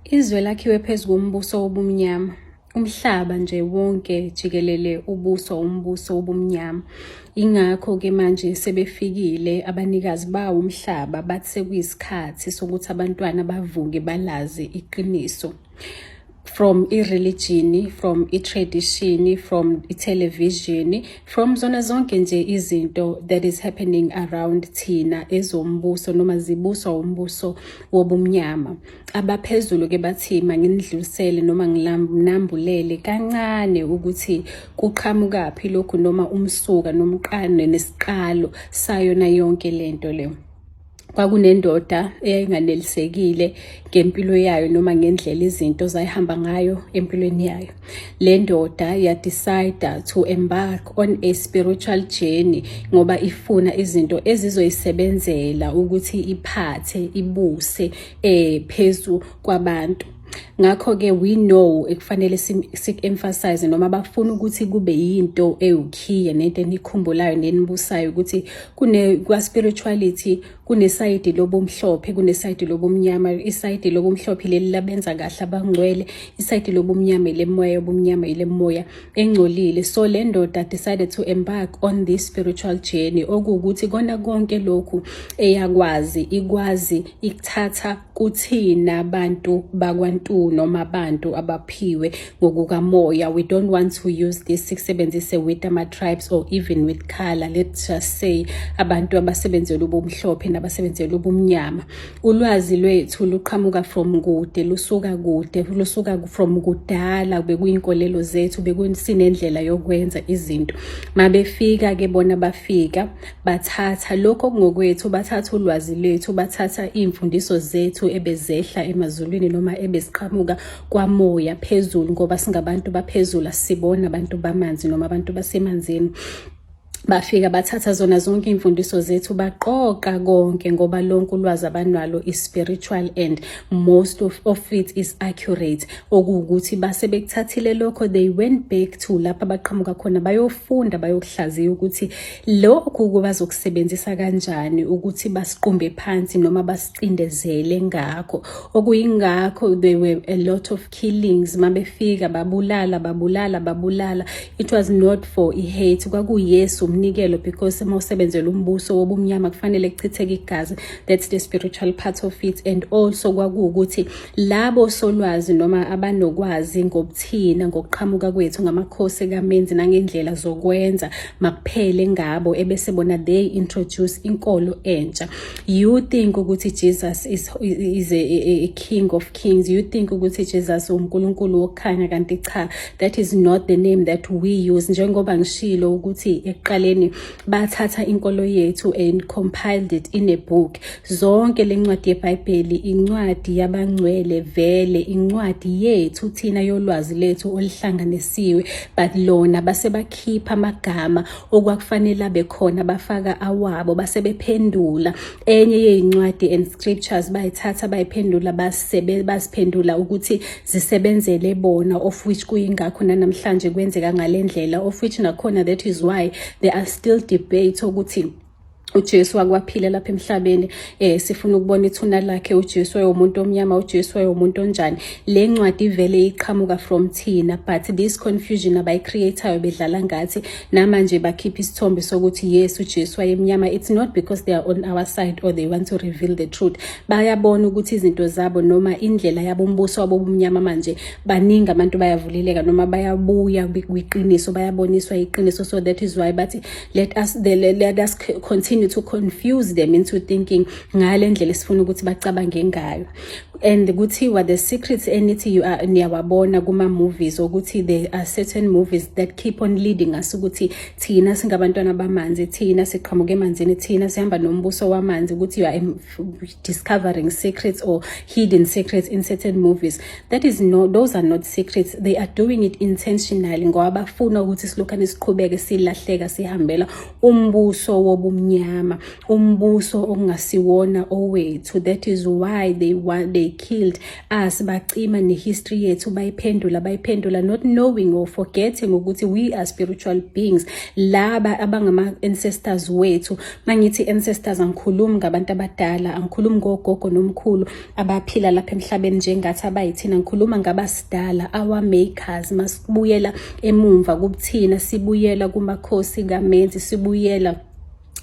Izwe lakhiwe phezu kombuso wobumnyama. Umhlaba nje wonke jikelele ubuswa umbuso wobumnyama. Ingakho-ke manje sebefikile abanikazi bawo umhlaba bathi sekuyisikhathi sokuthi abantwana bavuke balazi iqiniso. From i-religion, from i-tradition, from i-television, from zona zonke nje izinto that is happening around thina ezombuso noma zibuswa umbuso wobumnyama. Abaphezulu ke bathi manginidlulisele noma nginambulele kancane ukuthi kuqhamukaphi lokhu noma umsuka nomqane nesiqalo sayona yonke lento le. Kwakunendoda eyayinganelisekile ngempilo yayo noma ngendlela izinto zayihamba ngayo empilweni yayo. Le ndoda ya-decide to embark on a spiritual journey ngoba ifuna izinto ezizoyisebenzela ukuthi iphathe, ibuse phezu kwabantu. Ngakho-ke we know ekufanele sik-emphasize noma bafuna ukuthi kube yinto ewukhiye nento enikhumbulayo nenibusayo ukuthi kune kwa-spirituality kunesayidi lobumhlophe, kunesayidi lobumnyama. Isayidi lobumhlophe leli labenza kahle abangcwele, isayidi lobumnyama ilemoya yobumnyama, ilemoya engcolile. So le ndoda decided to embark on this spiritual journey, okuwukuthi kona konke lokhu eyakwazi ikwazi ikuthatha kuthina bantu bakwantu noma abantu abaphiwe ngokukamoya. We don't want to use this sikusebenzise with ama-tribes or even with color. Let's just say abantu abasebenzela ubumhlophe nabasebenzela ubumnyama. Ulwazi lwethu luqhamuka from kude, lusuka kude, lusuka from kudala. Bekuyinkolelo zethu, bekusinendlela yokwenza izinto. Mabefika ke bona bafika bathatha lokho okungokwethu, bathatha ulwazi lwethu, bathatha iy'mfundiso zethu ebezehla emazulwini noma ebeziqhamuka kwamoya phezulu, ngoba singabantu baphezulu, asibona abantu bamanzi noma abantu basemanzini. Bafika bathatha zona zonke iy'mfundiso zethu, baqoqa konke, ngoba lonke ulwazi abanalo is spiritual and most of it is accurate. Okuwukuthi base bekuthathile lokho, they went back to lapho abaqhamuka khona, bayofunda, bayokuhlaziya ukuthi lokhu bazokusebenzisa kanjani ukuthi basiqumbe phansi noma basicindezele ngakho. Okuyingakho there were a lot of killings. Mabefika babulala, babulala, babulala. It was not for i-hate, kwakuyesu umnikelo, because uma usebenzela umbuso wobumnyama kufanele kuchitheke igazi. That's the spiritual part of it. And also kwakuwukuthi labo solwazi noma abanokwazi ngobuthina, ngokuqhamuka kwethu ngamakhosi kaMenzi nangendlela zokwenza, makuphele ngabo, ebese bona they introduce inkolo entsha. You think ukuthi Jesus is a king of kings, you think ukuthi Jesus uNkulunkulu wokukhanya, kanti cha, that is not the name that we use. Njengoba ngishilo ukuthi ekuqaleni bathatha inkolo yethu and compiled it in a book. Zonke lencwadi yeBhayibheli, incwadi yabangcwele, vele incwadi yethu thina yolwazi lethu oluhlanganisiwe, but lona base bakhipha amagama okwakufanele abe khona, bafaka awabo, base bephendula enye yeyincwadi and scriptures, bayithatha bayiphendula, basebe basiphendula ukuthi zisebenzele bona, of which kuyingakho namhlanje kwenzeka ngalendlela, of which nakhona that is why there are still debates ukuthi uJesu akwaphila lapha emhlabeni, sifuna ukubona ithuna lakhe, uJesu wayemuntu omnyama, uJesu wayemuntu onjani. Le ncwadi ivele iqhamuka from thina, but this confusion abayicreatayo bedlala ngathi, namanje bakhipha isithombe sokuthi yes, uJesu wayemnyama. It's not because they are on our side or they want to reveal the truth. Bayabona ukuthi izinto zabo noma indlela yabo, umbuso wabo obumnyama, manje baningi abantu bayavuleleka noma bayabuya kwiqiniso, bayaboniswa iqiniso. So that is why bathi let us continue to confuse them into thinking ngale ndlela esifuna ukuthi bacabange ngayo. And kuthiwa the secrets enithi you are niyawabona kuma movies, ukuthi there are certain movies that keep on leading us ukuthi thina singabantwana bamanzi, thina siqhamuka emanzini, thina sihamba nombuso wamanzi, ukuthi you are discovering secrets or hidden secrets in certain movies. That is no, those are not secrets. They are doing it intentionally ngoba bafuna ukuthi silokhane siqhubeke silahleka, sihambela umbuso wobumnyama. wobumnyama, umbuso okungasiwona owethu. That is why they killed us, bacima ne-history yethu, bayiphendula bayiphendula, not knowing or forgetting ukuthi we are spiritual beings. Laba abangama-ancestors wethu, mangithi ancestors angikhulumi ngabantu abadala, angikhulumi ngogogo nomkhulu abaphila lapha emhlabeni njengathi abayithina, ngikhuluma ngabasidala, our makers. Masibuyela emumva kubuthina, sibuyela kumakhosi kaMenzi, sibuyela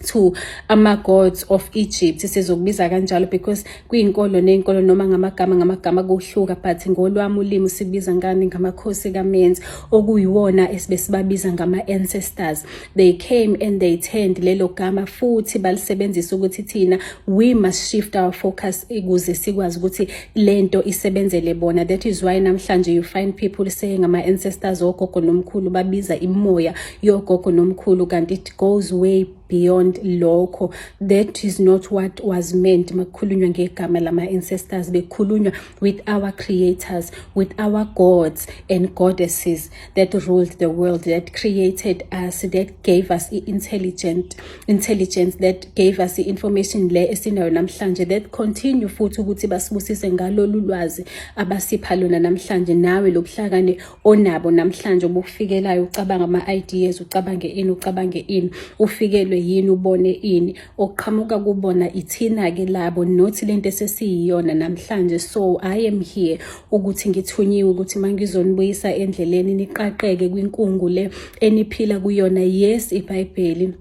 to ama-gods of Egypt, sizokubiza kanjalo because kwiyinkolo ney'nkolo noma ngamagama ngamagama kuhluka, but ngolwami ulimi sikubiza ngani? Ngamakhosi kaMenzi, okuyiwona esibe sibabiza ngama-ancestors. They came and they turned lelo gama futhi balisebenzisa ukuthi thina we must shift our focus ukuze sikwazi ukuthi lento isebenzele bona. That is why namhlanje you find people saying ama-ancestors, ogogo nomkhulu, babiza imoya yogogo nomkhulu, kanti it goes way beyond lokho. That is not what was meant makukhulunywa ngegama lama-ancestors. Bekukhulunywa with our creators, with our gods and goddesses that ruled the world, that created us, that gave us i-intelligent intelligence, that gave us i-information le esinayo namhlanje, that continue futhi ukuthi basibusise ngalolu lwazi abasipha lona namhlanje. Nawe lobuhlakane onabo namhlanje obukufikelayo, ucabanga ama-ideas, ucabange ini, ucabange ini, ufikelwe yini, ubone ini, okuqhamuka kubona ithina-ke labo, not lento esesiyiyona namhlanje. So I am here ukuthi ngithunyiwe ukuthi uma ngizonibuyisa endleleni, niqaqeke kwinkungu le eniphila kuyona. Yes, iBhayibheli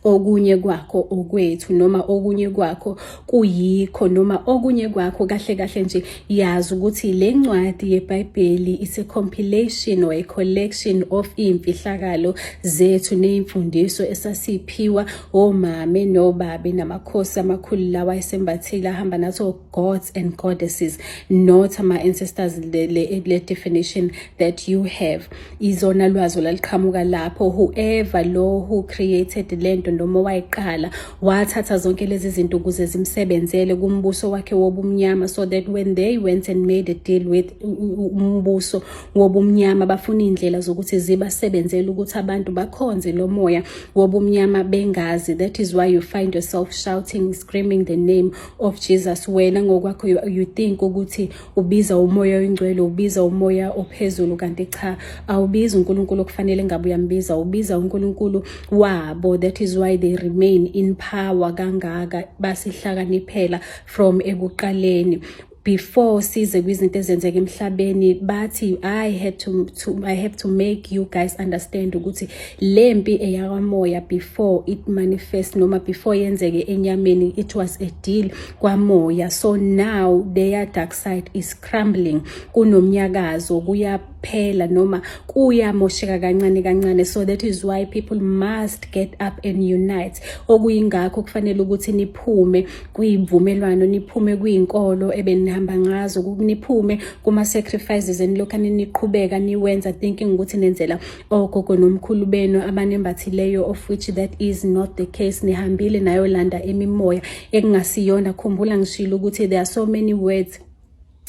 okunye kwakho okwethu, noma okunye kwakho kuyikho, noma okunye kwakho kahle kahle nje, yazi ukuthi le ncwadi yeBhayibheli is a compilation or a collection of iy'mfihlakalo zethu ney'mfundiso esasiphiwa omame nobabe namakhosi amakhulu lawa esembathile ahamba nathi, gods and goddesses, not ama-ancestors. Le definition that you have izona lwazi olaliqhamuka lapho. Whoever lo who created lento noma wayiqala, wathatha zonke lezi zinto ukuze zimsebenzele kumbuso wakhe wobumnyama, so that when they went and made a deal with umbuso wobumnyama, bafuna iy'ndlela zokuthi zibasebenzele ukuthi abantu bakhonze lo moya wobumnyama bengazi. That is why you find yourself shouting, screaming the name of Jesus. Wena ngokwakho you think ukuthi ubiza umoya oyingcwele, ubiza umoya ophezulu, kanti cha, awubizi uNkulunkulu okufanele ngabe uyambiza, ubiza uNkulunkulu wabo. That is why they remain in power kangaka, basihlakaniphela from ekuqaleni before size kwizinto ezenzeka emhlabeni. Bathi I have to make you guys understand ukuthi lempi eyakwamoya before it manifest noma before yenzeke enyameni. It was a deal kwamoya. So now their dark side is crumbling, kunomnyakazo, kuyaphela noma kuyamosheka kancane kancane. So that is why people must get up and unite, okuyingakho kufanele ukuthi niphume kwiy'vumelwano, niphume kwiy'nkolo ebenihamba ngazo, niphume kuma-sacrifices enilokhane niqhubeka niwenza, thinking ukuthi nenzela ogogo nomkhulu benu abanembathileyo, of which that is not the case. Nihambile nayolanda imimoya ekungasiyona. Khumbula ngishilo ukuthi there are so many words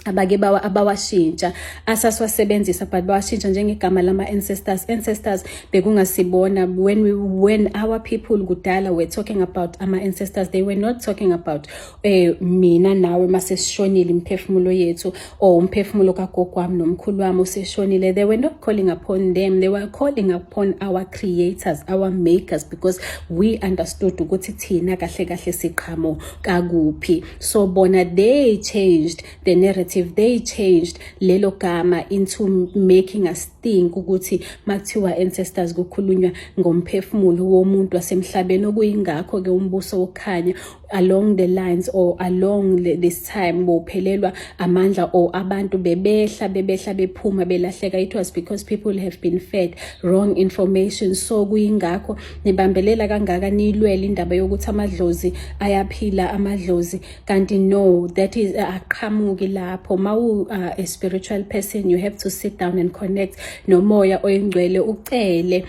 abake bawa abawashintsha asasiwasebenzisa, but bawashintsha njengegama lama-ancestors. Ancestors bekungasibona. When our people kudala were talking about ama-ancestors, they were not talking about mina nawe masesishonile, imiphefumulo yethu or umphefumulo kagogo wami nomkhulu wami useshonile. They were not calling upon them, they were calling upon our creators, our makers, because we understood ukuthi thina kahle kahle siqhamuka kuphi. So bona they changed the narrative, they changed lelo gama into making us think ukuthi makuthiwa ancestors kukhulunywa ngomphefumulo womuntu wasemhlabeni. Okuyingakho ke umbuso wokukhanya along the lines or along this time bophelelwa amandla or abantu bebehla bebehla bephuma belahleka. It was because people have been fed wrong information. So kuyingakho nibambelela kangaka, niyilwele indaba yokuthi amadlozi ayaphila, amadlozi, kanti no, that is aqhamuki lapho. Mawu a spiritual person, you have to sit down and connect nomoya oyingcwele, ucele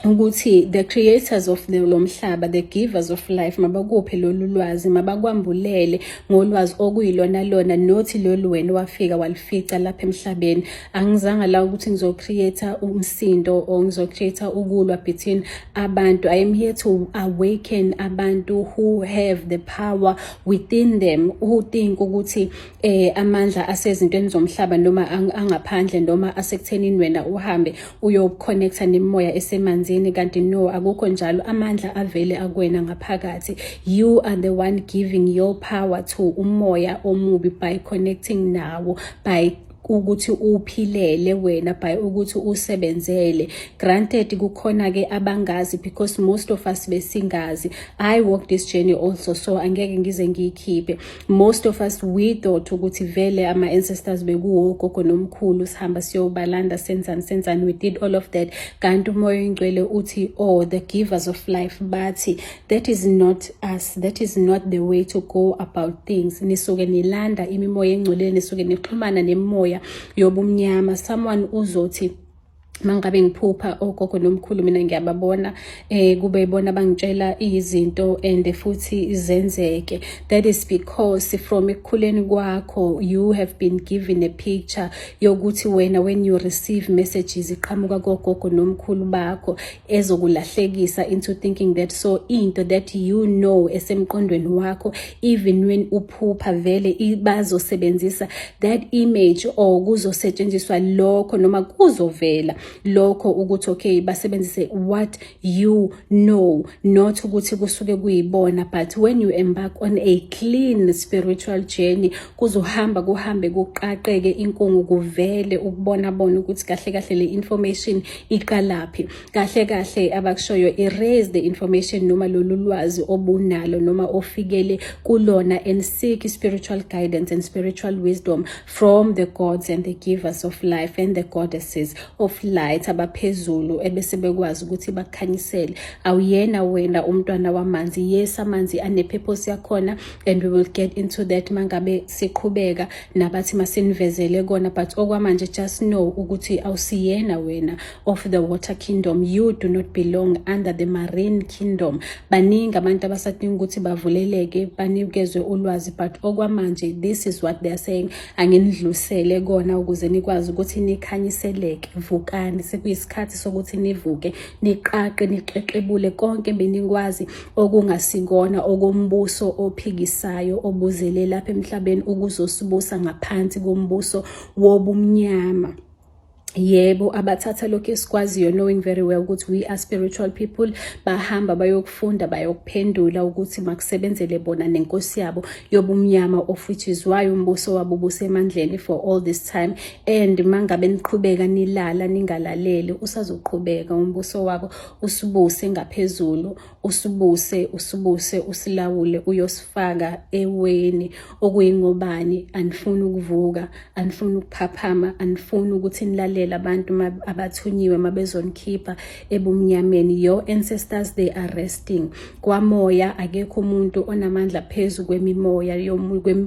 Ukuthi the creators of the lo mhlaba, the givers of life, mabakuphe lolu lwazi, mabakwambulele ngolwazi okuyilona lona, nothi lolu wena wafika walifica lapha emhlabeni. Angizanga la ukuthi ngizocreate umsindo or ngizocreate ukulwa between abantu. I am here to awaken abantu who have the power within them, who think ukuthi amandla asezintweni zomhlaba noma angaphandle noma asekuthenini wena uhambe uyoconnecta nemimoya esemanzini, kanti no, akukho njalo. Amandla avele akwena ngaphakathi. You are the one giving your power to umoya omubi by connecting nawo, by ukuthi uphilele wena, by ukuthi usebenzele. Granted, kukhona ke abangazi, because most of us besingazi. I walk this journey also, so angeke ngize ngiyikhiphe. Most of us, we thought ukuthi vele ama-ancestors bekuwogogo nomkhulu, sihamba siyobalanda, senzani, senzani. We did all of that, kanti uMoya oyiNgcwele uthi, oh, the givers of life bathi that is not us, that is not the way to go about things. Nisuke nilanda imimoya engcwele, nisuke nixhumana nemimoya yobumnyama. Someone uzothi mangabe ngiphupha ogogo nomkhulu, mina ngiyababona, kube ibona bangitshela izinto and futhi zenzeke. That is because from ekukhuleni kwakho you have been given a picture yokuthi wena, when you receive messages iqhamuka kogogo nomkhulu bakho, ezokulahlekisa into thinking that so into that you know esemqondweni wakho, even when uphupha, vele bazosebenzisa that image or kuzosetshenziswa lokho noma kuzovela lokho, ukuthi okay, basebenzise what you know, not ukuthi kusuke kuyibona. But when you embark on a clean spiritual journey, kuzohamba kuhambe kuqaqeke inkungu, kuvele ukubona bona ukuthi kahle kahle le information iqalaphi. Kahle kahle abakushoyo, erase the information noma lolu lwazi obunalo noma ofikele kulona and seek spiritual guidance and spiritual wisdom from the gods and the givers of life and the goddesses of light abaphezulu, ebese bekwazi ukuthi bakukhanyisele. Awuyena wena umntwana wamanzi. Yes, amanzi ane-purpose yakhona, and we will get into that mangabe siqhubeka nabathi masinivezele kona, but okwamanje just know ukuthi awusiyena wena of the water kingdom. You do not belong under the marine kingdom. Baningi abantu abasadinga ukuthi bavuleleke, banikezwe ulwazi, but okwamanje this is what they are saying. Anginidlulisele kona ukuze nikwazi ukuthi nikhanyiseleke. Vukani, sekuyisikhathi sokuthi nivuke, niqaqe, nixexebule konke benikwazi okungasikona okombuso ophikisayo obuzele lapha emhlabeni ukuzosibusa ngaphansi kombuso wobumnyama. Yebo, abathatha lokhu esikwaziyo, knowing very well ukuthi we are spiritual people, bahamba bayokufunda, bayokuphendula ukuthi makusebenzele bona nenkosi yabo yobumnyama, of which is why umbuso wabo busemandleni for all this time. And mangabe niqhubeka nilala, ningalaleli, usazoqhubeka umbuso wabo usibuse ngaphezulu, usibuse, usibuse, usilawule, uyosifaka eweni okuyingobani. Anifuni ukuvuka, anifuni ukuphaphama, anifuni ukuthi nilalele abantu abathunyiwe mabezonikhipha ebumnyameni. Your ancestors, they are resting kwamoya. Akekho umuntu onamandla phezu kwemimoya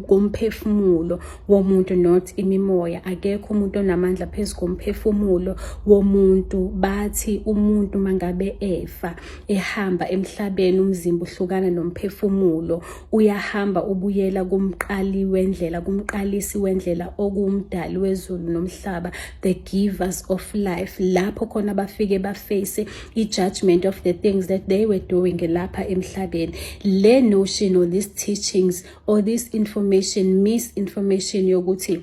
komphefumulo womuntu, not imimoya. Akekho umuntu onamandla phezu komphefumulo womuntu. Bathi umuntu mangabe efa, ehamba emhlabeni, umzimba uhlukana nomphefumulo, uyahamba ubuyela kumqali wendlela, kumqalisi wendlela, okuwumdali wezulu nomhlaba, the givers of life, lapho khona bafike baface i-judgment of the things that they were doing lapha emhlabeni. Le notion or these teachings or this information, misinformation yokuthi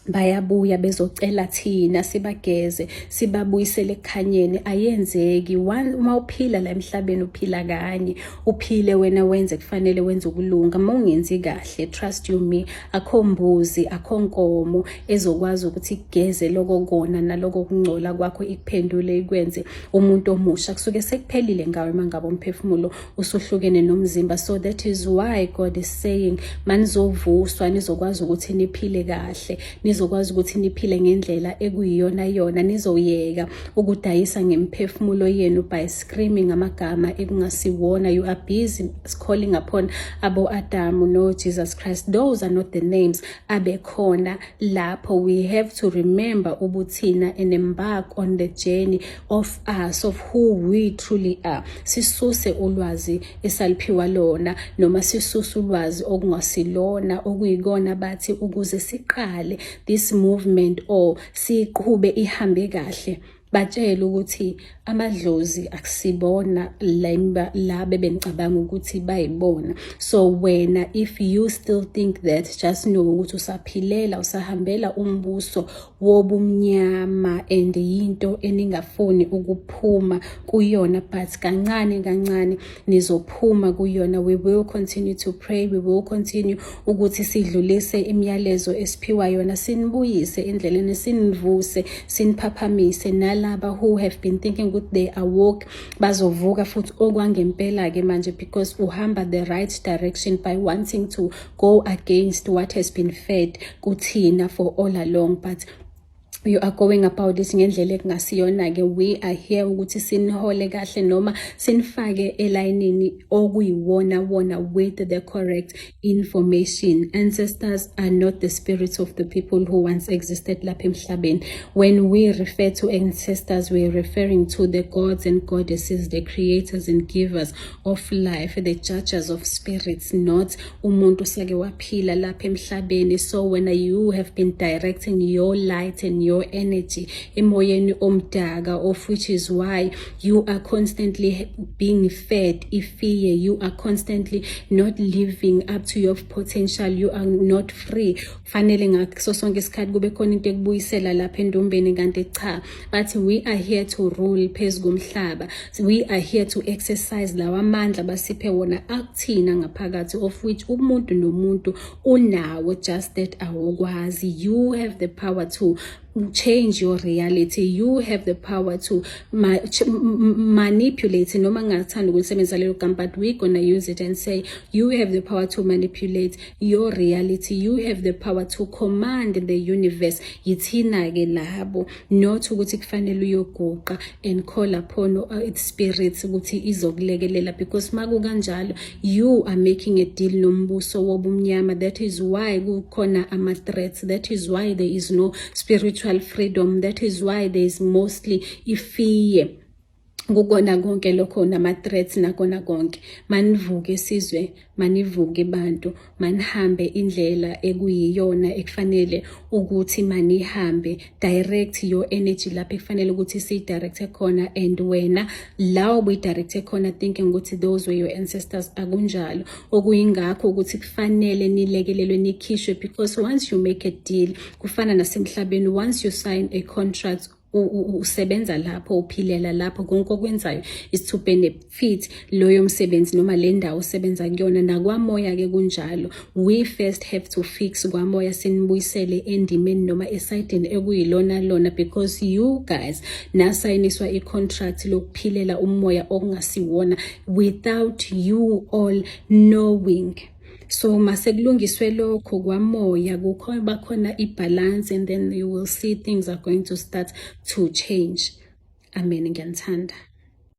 bayabuya bezocela thina sibageze, sibabuyisele ekukhanyeni, ayenzeki. One, uma uphila la emhlabeni, uphila kanye, uphile wena, wenze kufanele wenze ukulunga. Uma ungenzi kahle, trust you me, akho mbuzi, akho nkomo ezokwazi ukuthi igeze loko kona naloko kungcola kwakho, ikuphendule, ikwenze umuntu omusha. Kusuke sekuphelile ngawe uma ngabe umphefumulo usuhlukene nomzimba. So that is why God is saying manizovuswa, nizokwazi ukuthi niphile kahle. Nizokwazi ukuthi niphile ngendlela ekuyiyona yona. Nizoyeka ukudayisa ngemphefumulo yenu by screaming amagama ekungasiwona. You are busy calling upon abo Adamu no Jesus Christ. Those are not the names abekhona lapho. We have to remember ubuthina and embark on the journey of us, of who we truly are. Sisuse ulwazi esaliphiwa lona noma sisuse ulwazi okungasilona, okuyikona bathi ukuze siqale this movement or siqhube ihambe kahle. Batshele ukuthi amadlozi akusibona la bebenicabanga ukuthi bayibona. So wena, if you still think that, just know ukuthi usaphilela, usahambela umbuso wobumnyama and yinto eningafuni ukuphuma kuyona, but kancane kancane nizophuma kuyona. We will continue to pray, we will continue ukuthi sidlulise imiyalezo esiphiwa yona, sinibuyise endleleni, sinivuse, siniphaphamise. Nalaba who have been thinking ukuthi they are woke bazovuka futhi okwangempela-ke manje, because uhamba the right direction by wanting to go against what has been fed kuthina for all along, but you are going about it ngendlela ekungasiyona-ke. We are here ukuthi sinihole kahle noma sinifake elayinini okuyiwona wona with the correct information. Ancestors are not the spirits of the people who once existed lapha emhlabeni. When we refer to ancestors, we are referring to the gods and goddesses, the creators and givers of life, the judges of spirits, not umuntu osake waphila lapha emhlabeni. So when you have been directing your light and your energy emoyeni omdaka, of which is why you are constantly being fed ifear, you are constantly not living up to your potential, you are not free. Fanele ngaso sonke isikhathi kube khona into ekubuyisela lapha endumbeni, kanti cha, bathi we are here to rule phezu komhlaba. We are here to exercise lawa mandla basiphe wona akuthina ngaphakathi, of which umuntu nomuntu unawo, just that awukwazi. You have the power to change your reality. You have the power to manipulate, noma ngingathanda ukulisebenzisa lelo gama, but we gonna use it and say you have the power to manipulate your reality. You have the power to command the universe. Yithina-ke labo, not ukuthi kufanele uyoguqa and call upon its spirits ukuthi izokulekelela, because makukanjalo you are making a deal nombuso wobumnyama. That is why kukhona ama-threats. That is why there is no spiritual freedom. That is why there is mostly ifear kukona konke lokho nama-threats nakona konke. Manivuke sizwe, manivuke bantu, manihambe indlela ekuyiyona ekufanele ukuthi manihambe. Direct your energy lapho ekufanele ukuthi siyi-directe khona, and wena la obuyi-directe khona thinking ukuthi those were your ancestors, akunjalo. Okuyingakho ukuthi kufanele nilekelelwe, nikhishwe, because once you make a deal, kufana nasemhlabeni, once you sign a contract, usebenza lapho, uphilela lapho. Konke okwenzayo is to benefit loyo msebenzi noma le ndawo osebenza kuyona. Nakwamoya-ke kunjalo. We first have to fix kwamoya, sinibuyisele endimeni noma esayidini ekuyilona lona, because you guys nasayiniswa i-contract lokuphilela umoya okungasiwona without you all knowing. So mase kulungiswe lokho kwamoya, kukho bakhona i-balance, and then you will see things are going to start to change. Amen. Ngiyanithanda.